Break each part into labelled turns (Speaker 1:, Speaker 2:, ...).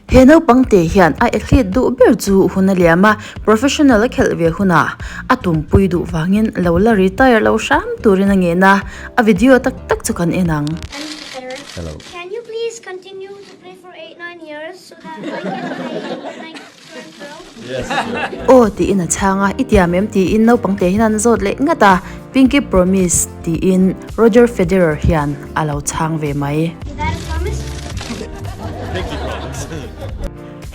Speaker 1: He naupang te hian a athlete duh ber chu hun a liam a, professional a khelh ve hunah a tumpui duh vangin lo la retire lo hram turin a ngen a, a video tak tak chu kan en ang.
Speaker 2: Hello.
Speaker 3: Can you please continue to play for 8-9 years so that I can play when I turn pro?
Speaker 2: Yes, sure.
Speaker 1: Aw tiin a chhang a, i tiam em tiin naupang te hian an zawt leh ngat a, Pinky promise tiin Roger Federer hian a lo chhang ve mai.
Speaker 3: Is that a promise?
Speaker 2: Pinky promise.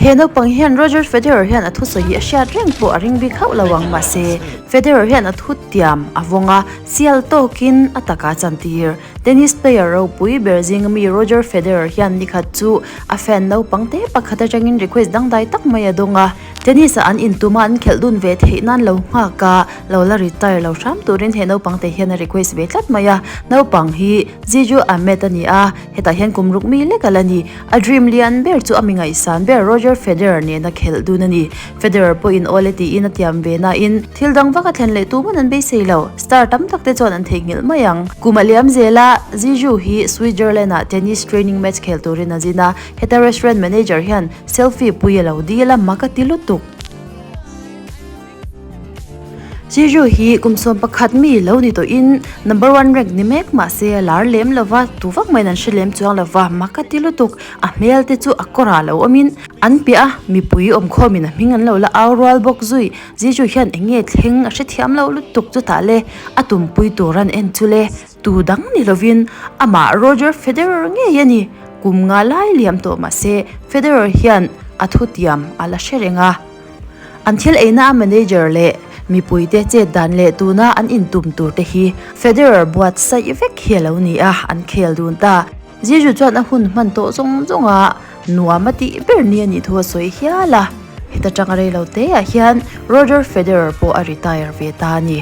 Speaker 1: He naupang hian Roger Federer hian a thusawi hi a hriat reng pawh a ring bik hauh lo ang mahse Federer hian a thu tiam a vawng a, sial tawkin a taka chantir. Tennis player ropui ber zinga mi Roger Federer hian nikhat chu a fan naupang te pakhat atangin request dangdai tak mai a dawng a. Tennis ah an intum a an khelh dun ve theih nan lo nghak a, lo la retire lo hram turin he naupang te hian a request ve tlat mai a. Naupang hi Ziju Ahmed a ni a, hetah hian kum ruk mi lek a la ni. A dream lian ber chu a mi ngaihsan ber Roger Federer nena khelh dun a ni. Federer pawhin awl e tiin a tiam ve nain thil dang vak a thlen leh tuman an beisei lo. Star tam tak te chuan an theihnghilh mai ang. Kum a liam zel a, Ziju hi Switzerland ah tennis training match khel turin a zin a, heta restaurant manager hian Selfie pui a lo dil a, mak a ti lutuk. Ziju hi kum 11 mi lo ni tawhin number one rank ni mek mahse a lar lem lova, tu vak maiin an hre lem chuang lova, mak a ti lutuk. A hmel te chu a kawrah lo awmin an piah a, mipui awmkhawmin a hming an lo la au rual bawk zui. Ziju hian eng nge thleng a hrethiam lo lutuk chutah le a tumpui tur an en chu le. Tu dang ni lovin amah Roger Federer ngei a ni. Kum nga lai liam tawh mah se Federer hian a thutiam a la hre reng a. An thil eina a manager leh mipuite chet dan leh tuna an intum tur te hi Federer buatsaih vek hi a lo ni a, an khel dun ta. Ziju chuan a hun hman tawh zawng zawng a, nuam a tih ber ni a nih thu a sawi hial a. Heta tanga rei lo te ah hian Roger Federer pawh a retire ve ta a ni.